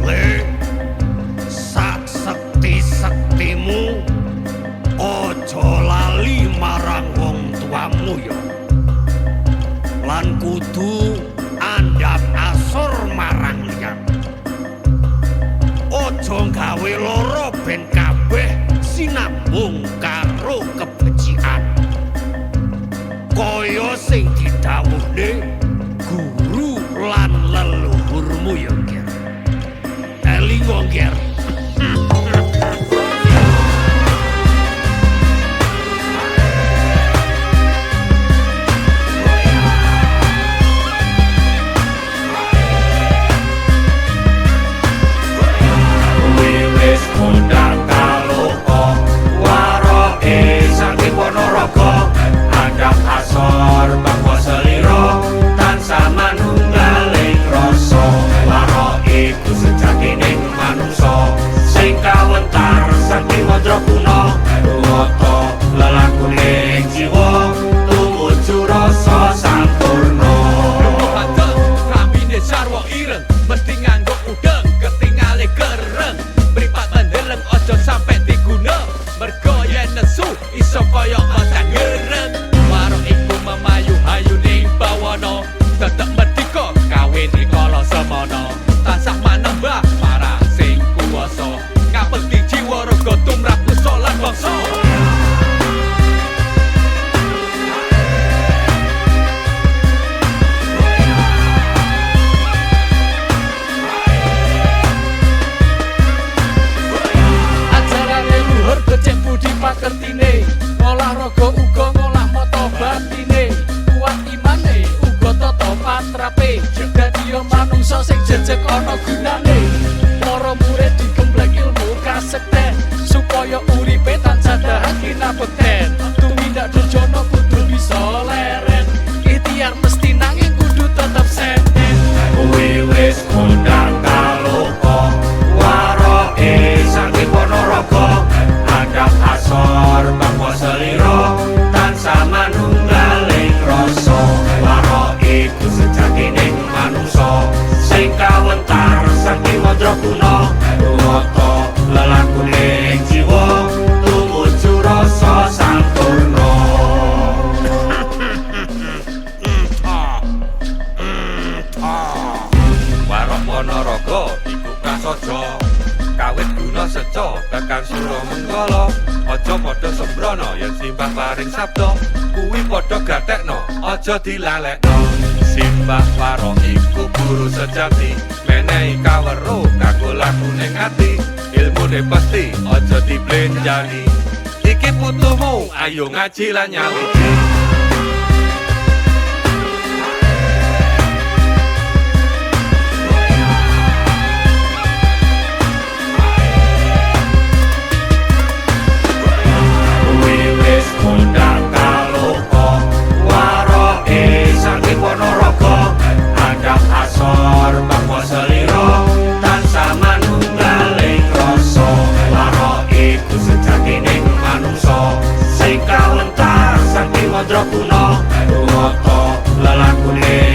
Le, sak sekti-sektimu aja lali marang wong tuamu ya. Lan kudu andhap asor marang liyan. Aja gawe lara ben kabeh sinambung karo kebecikan. Kaya sing didhawuhne guru lan leluhurmu ya, Ger. Elingo, Ger. Wiwis kondang kaloka waroke saking Ponorogo andhap asor bangsa selira tansah manunggaling rasa warok iku sejatining manungsa sing kawentar saking mandra kuna ruwata lelakuning jiwa tumuju rasa sampurna. Hadeng, klambine sarwa ireng, mesti nganggo udeng, ketingale kereng. Mripat mendeleng aja sampe diguna, mergo yen nesu iso kaya macan gereng. Warok iku memayu hayuning bawana, tetep merdika kawin rikala semana. Tansah manembah marang sing kuwasa, ngabekti jiwa raga tumrap nusa lan bangsa. Ajarane luhur becik budi pakertine, ngolah raga uga ngolah mata batine, kuat imane uga tata patrape, dadi manungsa sing jejeg ana gunane. Para murid digembleng ilmu kasekten supaya uripe tansah dahat kinabekten. Tumindak durjana kudu bisa leren, ikhtiar mesti nanging kudu tetep senen. Wiwis kondang kaloka waroke saking Ponorogo andhap asor bangsa selira tansah manunggaling rasa warok iku sejatining manungsa sing kawentar saking mandra kuna ruwata lelakuning jiwa tumuju rasa sampurna. Warok Ponorogo iku prasaja kawit guna seca tekan sura menggala aja padha sembrono yen simbah paring sabda kuwi padha gatekno aja dilalekno. Simbah Warok iku guru sejati menehi kaweruh kanggo lakune ati ilmune pasti aja diblenjani iki putumu ayo ngaji lan nyawiji. Wiwis kondang kaloka waroke saking Ponorogo andhap asor bangsa selira tansah manunggaling rasa warok iku sejatining manungsa sing kawentar saking mandra kuna ruwata lelakune.